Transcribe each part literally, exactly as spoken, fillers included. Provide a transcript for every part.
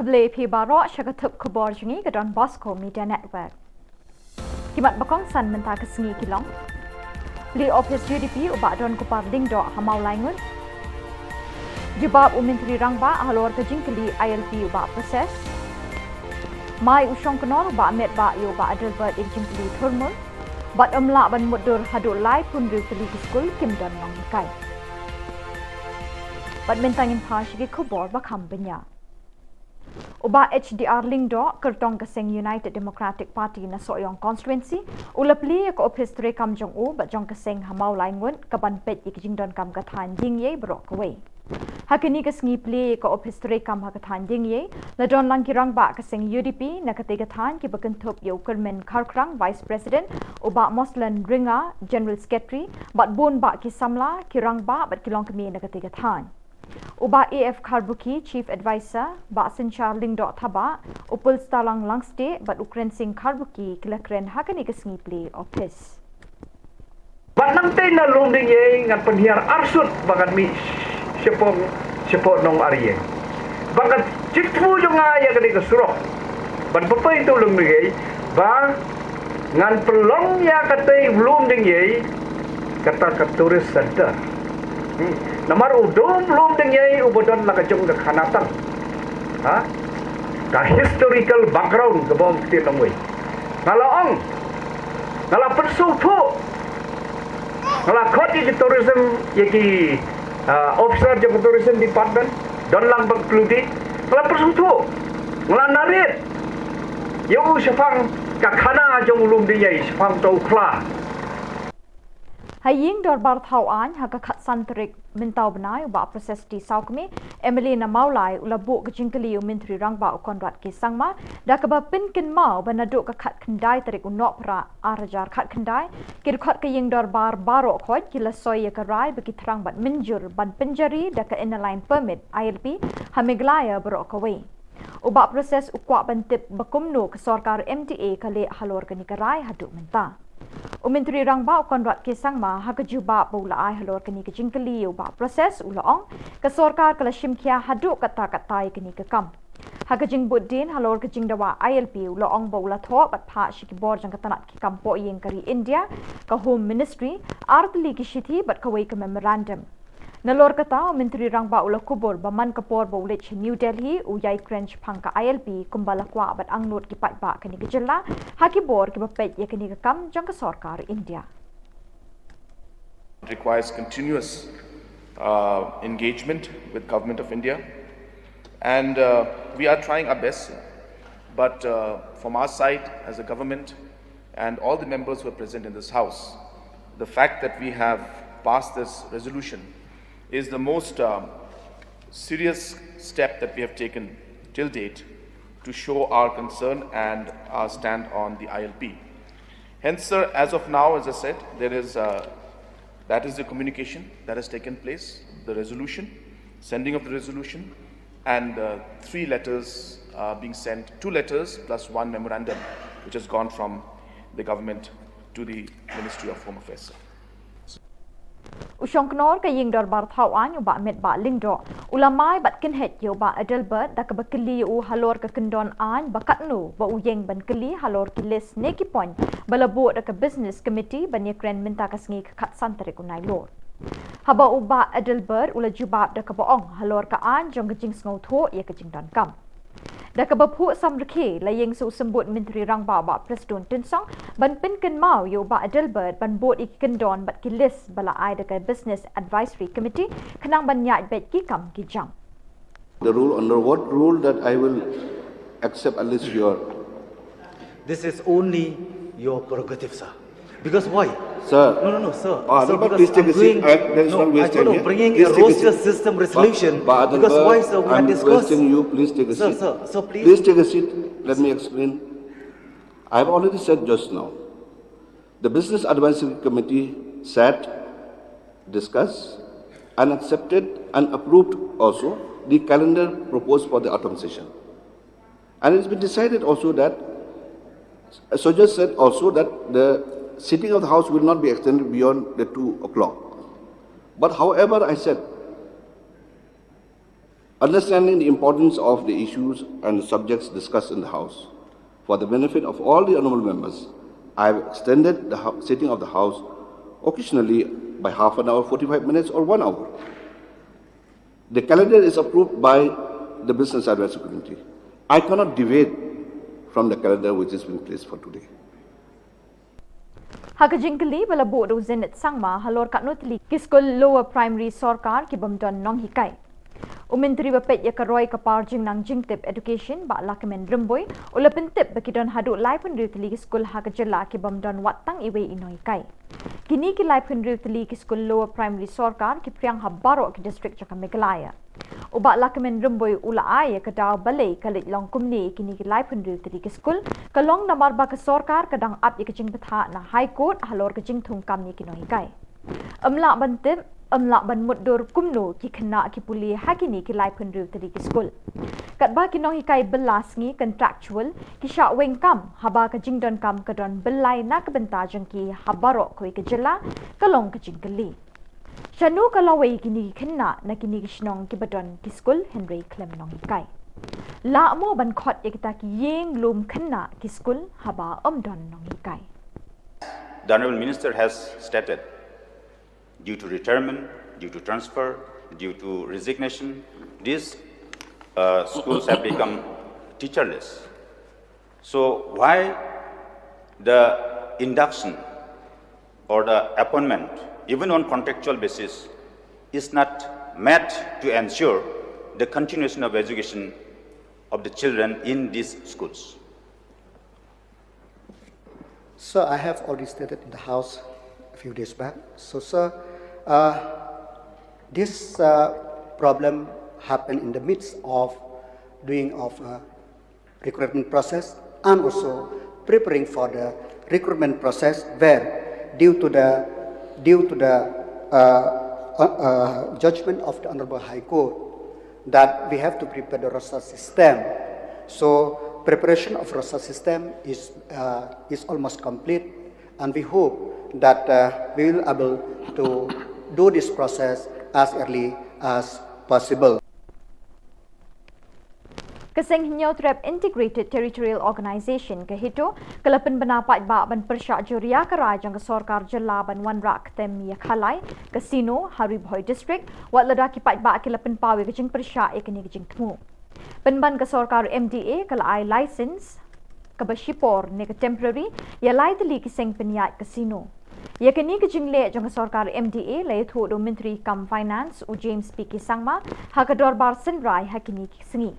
Khublei phi baroh sha ka thup khubor jong ngi ka Don Bosco Media Network. Ki mat ba kongsan mynta ka sngi ki long: Plie ophis U D P u Bah Donkupar Lyngdoh ha Mawlai Ngut. Jubab u Myntri Rangbah halor ka jingkylli I L P u Bah Proses. Mai u Shongknor u Bah Metbah ïa u Bah Adelbert ïa ka jingkylli thurmur. Bad ym lah ban mutdur haduh laiphew hynriew tylli ki skul kim don nonghikai. Bad mynta ngin phai sha ki khubor ba kham bniah. U Bah H D R Lyngdoh, kyrtong ka seng United Democratic Party na Sohiong Constituency, u la plie ïa ka ophis treikam jong u bad jong ka seng ha Mawlai Ngut, kaban peit ïa ka jingdonkam ka thaiñ Diengïei baroh kawei. Ha kane ka sngi plie ïa ka ophis treikam ha ka thaiñ Diengïei, la don lang ki rangbah ka seng U D P na katei ka thaiñ kiba kynthup ïa u Kyrmen Kharkrang, Vice President, u Bah Moslen Rynga, General Secretary, bad bun bah ki samla, ki rangbah bad ki longkmie na katei ka thaiñ. U Bah A F Kharbukhi, Chief Adviser, Bah Synshar Lyngdoh Thabah, u Pulstalang Langstieh bad u Krensing Kharbukhi ki la kren ha kane ka sngi plie ophis. Bad nangtei na Lumdiengjri ngan pynhiar arsut ba ngan mih shapoh, shapoh Nongarïeng. Ba ka jingthmu jong nga ïa kane ka surok ban pynpoi ïa ka Lumdiengjri ba ngan pynlong ïa katei Lumdiengjri kata ka tourist center. Hmm. Namar u dum Lumdiengjri uba don la ka jong ka khana tang. Ha? Ka historical background kaba ong ktien longwei. Nga la ong, nga la pynsngewthuh, nga la khot ïa ki tourism, ïa ki, ah, officer jong ka tourism department, don lang bad ka kluti, nga la pynsngewthuh, nga la narrate ïa u shaphang ka khana jong u Lumdiengjri, shaphang uta u khla. Ha ïing dorbar thaw aiñ ha ka khatsan tarik mynta u bnai, u Bah Proses T Sawkmie, M L A na Mawlai, u la buh ka jingkylli ïa u Myntri Rangbah u Conrad K Sangma da kaba pynkynmaw ba naduh ka khatkhyndai tarik u Nohprah ar hajar khatkhyndai, ki dkhot ka ïing dorbar baroh khoit ki la soi ïa ka rai ba ki thrang bad mynjur ban pynjari da ka Inner Line Permit, I L P, ha Meghalaya baroh kawei. U Bah Proses u kwah ban tip ba kumno ka sorkar M D A ka leh halor kane ka rai haduh mynta. U Myntri Rangbah u Conrad K Sangma ha ka jubab ba u la ai halor kane ka jingkylli ïa u Bah Proses u la ong, ka sorkar ka la shim khia haduh katta katta ïa kane ka kam. Ha ka jingbuddien halor ka jingdawa I L P u la ong ba u la thoh bad phah sha ki bor jong ka tnat ki kam pohïing ka ri India, ka Home Ministry, ar tylli ki shithi bad kawei ka memorandum. Nalor kata, u Myntri Rangbah u la kubur ba man ka por ba u leit sha New Delhi, u ïai kren shaphang ka I L P kumba la kwah bad angnud ki paidbah kane ka jylla ha ki bor kiba peit ïa kane ka kam jong ka sorkar India. It requires continuous, uh, engagement with Government of India, and, uh, we are trying our best, but, uh, from our side as a government, and all the members who are present in this House, the fact that we have passed this resolution is the most, um, serious step that we have taken till date to show our concern and our stand on the I L P. Hence, sir, as of now, as I said, there is, uh, that is the communication that has taken place, the resolution, sending of the resolution, and, uh, three letters, uh, being sent, two letters plus one memorandum, which has gone from the government to the Ministry of Home Affairs, sir. U Shongknor ka ïing dorbar thaw aiñ u Bah Metbah Lyngdoh u la mai bad kynhait ïa u Bah Adelbert da kaba kylli ïa u halor ka kyndon aiñ ba katno ba u ïeng ban kylli halor ki list ne ki point ba la buh da ka Business Committee ban ïakren mynta ka sngi ka khatsan tarik u Nailur. Haba u Bah Adelbert u la jubab da kaba ong halor ka aiñ jong ka jingsngewthuh ïa ka jingdonkam. Da kaba phuh samrkhie la ïeng sa u symbud Myntri Rangbah Bah Prestone Tynsong ban pynkynmaw ïa u Bah Adelbert ban bud ïa ki kyndon bad ki list ba la ai da ka Business Advisory Committee khnang ban ïaid beit ki kam ki jam. The rule, under what rule that I will accept unless your This is only your prerogative, sir. Because why? Sir. No, no, no, sir. Ah, sir, no, but because please take I'm a seat. doing, I, there is no, one way I stand know, here. Bringing Please a take a roster seat. System But- resolution. but Adam, Because why, uh, sir? We I'm had discussed. requesting you, please take a Sir, seat. Sir, sir, please. Please take a seat. Let me explain. I have already said just now. The Business Advisory Committee sat, discussed, and accepted and approved also the calendar proposed for the autumn session. And it's been decided also that, Soja said also that the sitting of the House will not be extended beyond the two o'clock. But however, I said, Understanding the importance of the issues and the subjects discussed in the House, for the benefit of all the honorable members, I have extended the hou- sitting of the House occasionally by half an hour, forty-five minutes, or one hour. The calendar is approved by the Business Advisory Committee. I cannot deviate from the calendar which has been placed for today. Ha ka jingkylli ba la buh da u Zenith Sangma halor katno tylli ki skul lower primary sorkar ki bym don nonghikai, u Myntri ba peit ïa ka roi ka par jingnang jingtip education, Bah Lahkmen Rymbui, u la pyntip ba ki don haduh laiphew hynriew tylli ki skul ha ka jylla ki bym don wat tang iwei i nonghikai. Kine ki laiphew hynriew tylli ki skul lower primary sorkar ki phriang ha baroh ki district jong ka Meghalaya. U Bah Lahkmen Rymbui u la ai ïa ka daw balei ka leit long kumne ïa kine ki laiphew hynriew tylli ki skul, ka long namar ba ka sorkar ka dang ap ïa ka jingbthah na High Court halor ka jingthung kam ïa ki nonghikai. Ym lah ban tip, ym lah ban mutdur kumno ki khynnah ki pule ha kine ki laiphew hynriew tylli ki skul. Katba ki nonghikai bylla sngi contractual ki shah weng kam, haba ka jingdonkam ka don byllai na ka bynta jong ki ha baroh kawei ka jylla, ka long ka jingkylli. Shano ka lawei kine ki khynnah na kine ki shnong kiba don ki skul hynrei khlem nonghikai? Lah mo ban khot ïa kita ki ïing lum khynnah ki skul haba ym don nonghikai? The Honorable Minister has stated, due to retirement, due to transfer, due to resignation, these uh, schools have become teacherless. So why the induction or the appointment, even on contractual basis, is not met to ensure the continuation of education of the children in these schools? So I have already stated in the House a few days back. So, sir, uh, this uh, problem happened in the midst of doing of a recruitment process and also preparing for the recruitment process where due to the due to the uh, uh, uh, judgment of the Honorable High Court that we have to prepare the roster system. So preparation of roster system is uh, is almost complete, and we hope that uh, we will able to do this process as early as possible. Ka seng Hynñiewtrep Integrated Territorial Organization ka HITO ka la pynbna paidbah ban pyrshah juria ka rai jong ka sorkar jylla ban wanrah ktem ïa ka lai casino ha Ri Bhoi District, wat lada ki paidbah ki la pynpaw ïa ka jingpyrshah ïa kane ka jingthmu. Pynban ka sorkar MDA ka la ai license kaba shipor ne ka temporary ïa lai tylli ki seng pynïaid casino. Ïa kane ka jingleh jong ka sorkar MDA la ïathuh da u Myntri kam Finance u James P K Sangma ha ka dorbar synrai ha kine ki sngi.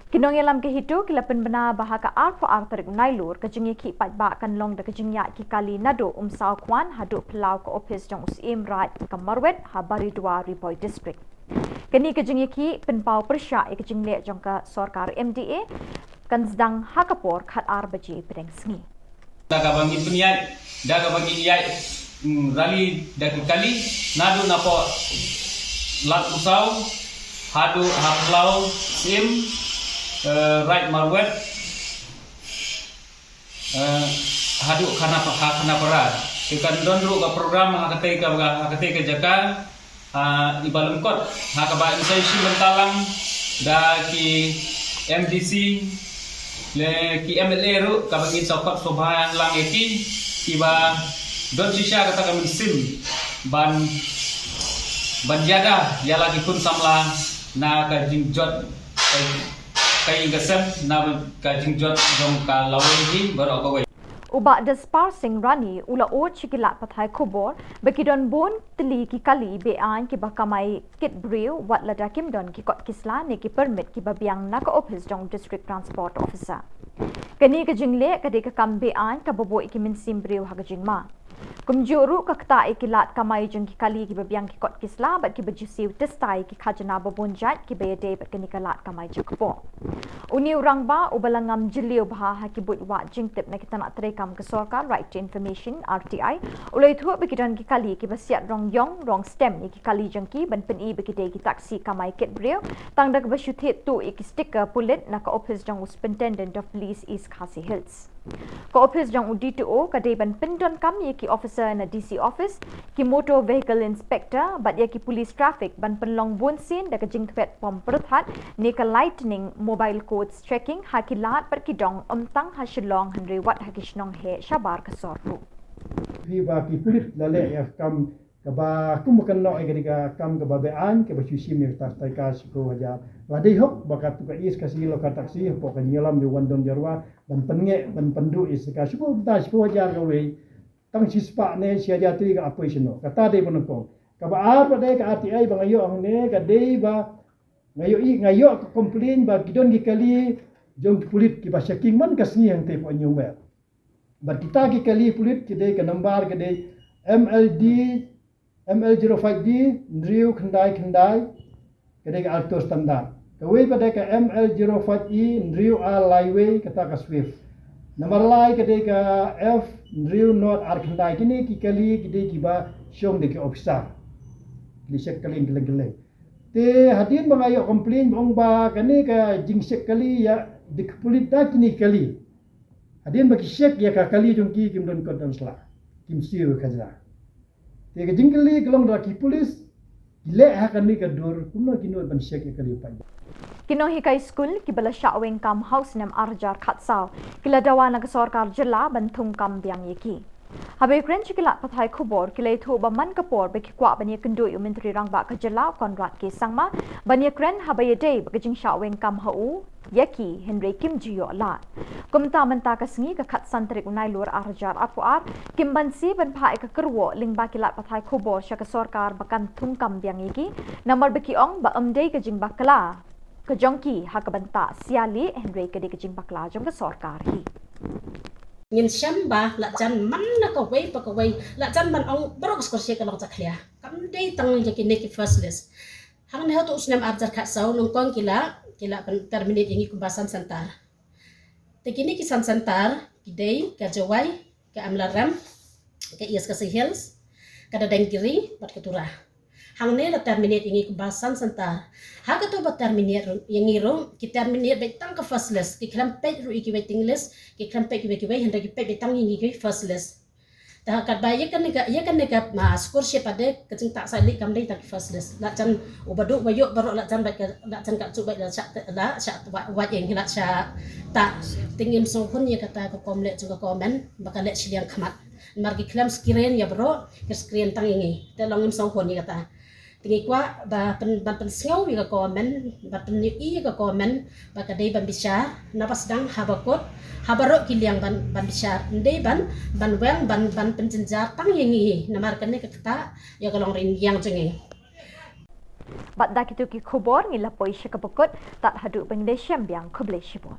Ki nongïalam ka HITO ki la pynbna ba ha ka arphew ar tarik Nailur ka jingïakhih paidbah kan long da ka jingïaid ki kali naduh Umsaw Khwan haduh phyllaw ka ophis jong u Syiem Raid ka Marwet ha Baridua, Ri Bhoi District. Kane ka jingïakhih pynpaw pyrshah ïa ka jingleh jong ka sorkar MDA kan sdang ha ka por khat ar baje pdeng sngi. Da kaba ngi pynïaid, da kaba ngi ïaid mm, rally da ki kali naduh napoh Lad Umsaw haduh ha phyllaw Syiem, eh, Raid Marwet, eh, haduh Khanapa-, ha Khanapara. Te kan don ruh ka program ha katei ka, ha katei ka jaka, ha, iba lyngkot ha kaba ngin sa ïashimbynta lang da ki MDC, le ki MLA ruh kaba ngin sa khot sngewbha lang ïa ki, kiba don shisha kata ka mynsiem ban, ban ïada ïa la ki khun samla na ka jingjot ka, ka ïing ka sem, na ka jingjot jong ka lawei hi baroh kawei. U Bah Jaspal Singh Rani u la ot sha ki lad pathai khubor ba ki don bun tylli ki kali be-aiñ kiba kamai kit briew wat lada kim don ki kot ki sla ne ki permit kiba biang na ka ophis jong u District Transport Officer. Kane ka jingleh ka dei ka kam be-aiñ kaba buh ïa ki mynsiem briew ha ka jingma. Kumjuh ruh ka ktah ïa ki lad kamai jong ki kali kiba biang ki kot ki sla bad kiba ju siew tista ïa ki khajna ba bun jait kiba ïadei bad kane ka lad kamai jong ka pok. Une u rangbah uba la ngam jylliew bha ha ki buit wad jingtip na ki tnat treikam ka sorkar, Right to Information, RTI, u la ïathuh ba ki don ki kali kiba siat rong ïong rong stem ïa ki kali jong ki ban pyni ba ki dei ki taxi kamai kit briew, tang da kaba shu thied tuh ïa ki sticker pulit na ka ophis jong u Superintendent of Police East Khasi Hills. Ka ophis jong u D T O ka dei ban pyndonkam ïa ki officer na D C office, ki motor vehicle inspector bad ïa ki police traffic ban pynlong bunsien da ka jingthwet pom pyrthat ne ka lightning mobile codes checking ha ki lad bad ki dong, ym tang ha Shillong hynrei wat ha ki shnong heh shabar ka sor ruh. Phi ba ki pulit la leh ïa ka kam kaba kum ba kan noh ïa ka dei ka kam kaba beaiñ kaba shu shim ïa ka tax tyka shiphew hajar. La dei hok ba katto ka East Khasi Local Taxi hapoh ka jingïalam jong u Wandon Jyrwa ban pynngeh ban pynduh ïa ka shiphew, kata shiphew hajar kawei, tang shispah ne shi hajar tylli ka apoi shano. Kata dei ba nyngkong. Kaba ar ba dei ka R T I ba nga ïoh hangne ka dei ba nga ïoh i, nga ïoh ka complain ba ki don ki kali jong ki pulit kiba checking man ka sngi hangtei hapoh New Mill. Bad kita ki kali pulit ki dei, ka nambar ka dei M L D, M L zero five D hynriew khyndai khyndai, ka dei ka Alto standard. Kawei pat dei ka M L zero five E hynriew ar lai wei, kata ka Swift. Nambar lai ka dei ka F hynriew nod ar khyndai. Kine ki kali ki dei kiba shong da ki officer. Ki check kali kylleng kylleng. Te hadien ba nga ïoh complain ba ong ba kane ka jingcheck kali ïa da ki pulit da kine ki kali. Hadien ba ki check ïa ka kali jong ki, kim don kot don sla, kim siew ïa ka khajna. Te ka jingkylli ka long da ki pulit ki leh ha kane ka dur kumno ki nud ban check ïa ka kali paidbah. Ki nonghikai skul kiba la shah weng kam ha u snem ar hajar khatsaw ki la dawa na ka sorkar jylla ban thung kam biang ïa ki. Haba ïakren sha ki lad pathai khubor ki la ïathuh ba man ka por ba ki kwah ban ïakynduh ïa u Myntri Rangbah ka jylla u Conrad K Sangma ban ïakren haba ïadei bad ka jingshah weng kam ha u ïa ki, hynrei kim ju ïoh lad. Kumta mynta ka sngi ka khatsan tarik u Nailur ar hajar arphew ar, kim banse ban phah ïa ka kyrwoh lyngba ki lad pathai khubor sha ka sorkar ba kan thung kam biang ïa ki, namar ba ki ong ba ym dei ka jingbakla ka jong ki ha ka bynta sia lieh, hynrei ka dei ka jingbakla jong ka sorkar hi. Ngin shem ba la jan man na kawei pa kawei, la jan ban ong baroh ka scholarship ka long jakhlia. Kam dei tang ïa kine ki first list. Hangne hato u snem ar hajar khatsaw nyngkong ki la, ki la pyn-, terminate ïa ngi kumba san center. Te kine ki san center ki dei ka Jowai, ka Amlarem, ka East Khasi Hills, ka Dadengiri bad ka Tura. Hangne la terminate ïa ngi kumba san center. Ha kato ba terminate ruh ïa ngi ruh, ki terminate beit tang ka first list, ki khlem peit ruh ïa ki waiting list, ki khlem peit kiwei kiwei, hynrei ki peit beit tang ïa ngi ki first list. Te ha katba ïa kane ka, ïa kane ka, ma, scholarship pat de ka jingtah sah lieh kam dei tang ki first list. La jan u baduh ba ïoh baroh la jan bad ka, la jan ka ju bad la shah, la shah wad, wad ïa ngi la shah tah. Te ngim sngewhun ïa kata ka kam leh jong ka government ba ka leh shiliang khmat. Namar ki khlem screen ïa baroh, ki screen tang ïa ngi. Te long ngim sngewhun ïa kata. Te ngi kwah ba pyn, ban pynsngew ïa ka government, ban pynïohi ïa ka government ba ka dei ban bishar, naba sdang haba kut, ha baroh ki liang ban, ban bishar. Ym dei ban, ban weng, ban, ban pynjynjar tang ïa ngi hi. Namar kane ka ktah ïa ka longrynïeng jong ngi. Bad da kito ki khubor ngi la poi sha kaba kut, tad haduh ban ïashem biang, khublei shibun.